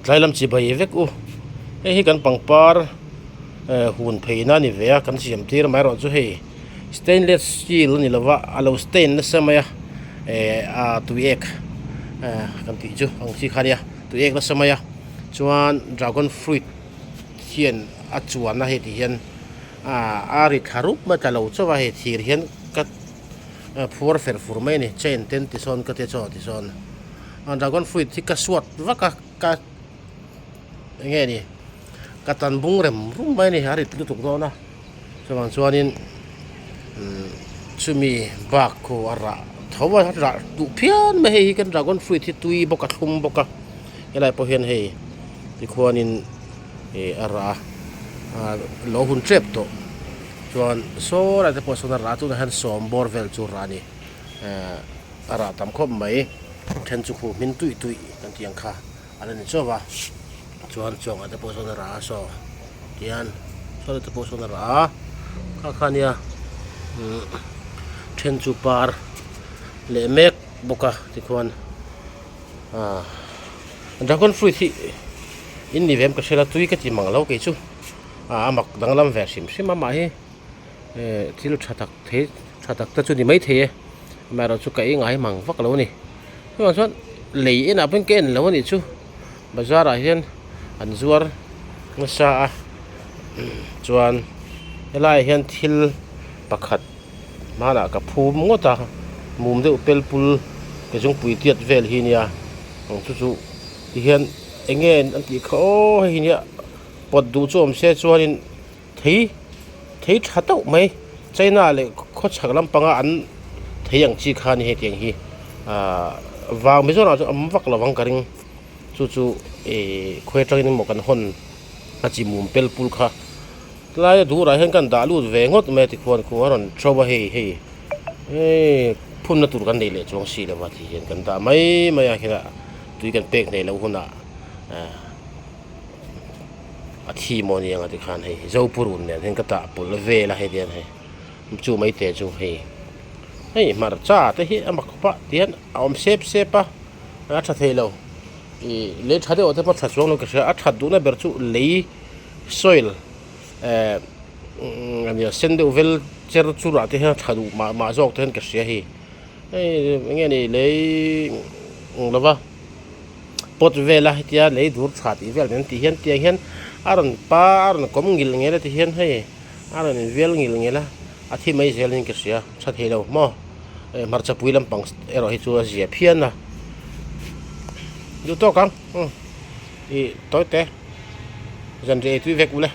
Tlai lam chibai vek u. Hei hi kan pangpar eh hun pheina a ni ve a kan siam tir amaherawh chu hei stainless steel a ni lova a lo stain nasa mai a eh a tuiek eh kan tih chu ang chi kha nia tuiek nasa mai a chuan dragon fruit hian a chuan a hei ti hian ah a ri thla rup mai tla lo chauh a hei thir hian ka phuar fer fur mai a ni chain ten tisawn ka tia chaw tisawn. Dragon fruit hi ka suat vak a ka eng nge ni ka tan bung rem rum mai a ni a rit lutuk dawn a chuvang chuanin umm chumi bak khu a rah tho a rah duh phian mai hei hi kan dragon fruit hi tui bawk a thlum bawk a helai pawh hian hei tikhuanin ih a rah a lo hun tep tawh chuan saw lai te pawh sawn a rah a tunah hian sawm bawr vel chu rah a ni ehh. A rah tam khawp mai then chu khuh hmin tuih tuih kan tih ang kha a la ni chauh va chuan chuangah te pawh sawn a rah a saw tihian saw te pawh sawn a rah a kha kha nia umm then chu par leh mek bawk a tikhuan ah dragon fruit hi in ni ve em ka hria la tui ka ti mang lo kei chu ah a mak danglam ve hrim hrim a mah hi. Eh thil tha tak thei tha tak te chu ni maithei e amaherawh chu ka ei ngai mang vak lo a ni chuvang chuan lei enah pawhin ka en lo a nih chu bazar ah hian an zuar nasa a chuan helaiah hian thil pakhat hmanah ka phum ngawt a mum deuh pel pul ke zungpui tiat vel hi nia ang chu chu tihian eng nge an tih kha aw hei hi nia pawt duh chu awm se chuanin. Thei thei tha tauh mai China leh khawchhak lampanga an thei ang chi kha a ni hetiang hi ahh vang Mizoramah chuan awm vak lo ang ka ring chu chu ihh khawi atangin emaw kan hawn a chi mum pel pul kha tlai a durah hian kan dah lut ve ngawt mai a tikhuan khu a rawn tho a hei hei hei phunna tur kan nei leh chuang si lo a ti hian kan dah mai mai a khela tui kan pek nei loh hunah ahh. A thi maw ni ang a tikhan hei zopurun nen hian ka tah pawlh vel a hei tian hei chu mai te chu hei hei hmarcha te hi a mak khawp a tihian a awm sep sep a a tha thei lo ih lei tha deuh te pawh tha chuang lo ka hria a that duhna ber chu lei soil eh ania sen deuh vel cher chur ah te hian a tha duh mah mah zawk te hian ka hria hei hei eng nge ni lei ang lova. Pot vela hetia lei dur tha tih vel an tih hian tiang hian a rawn pa a rawn kawm ngil ngel a ti hian hei a rawn invial ngil ngel a a thi mai zel in ka hria tha thei lo maw eh hmarcha pui lampang erawh hi chu a zia phian a duh tawk ang umm ih tawi te zanriah ei tui vek ule.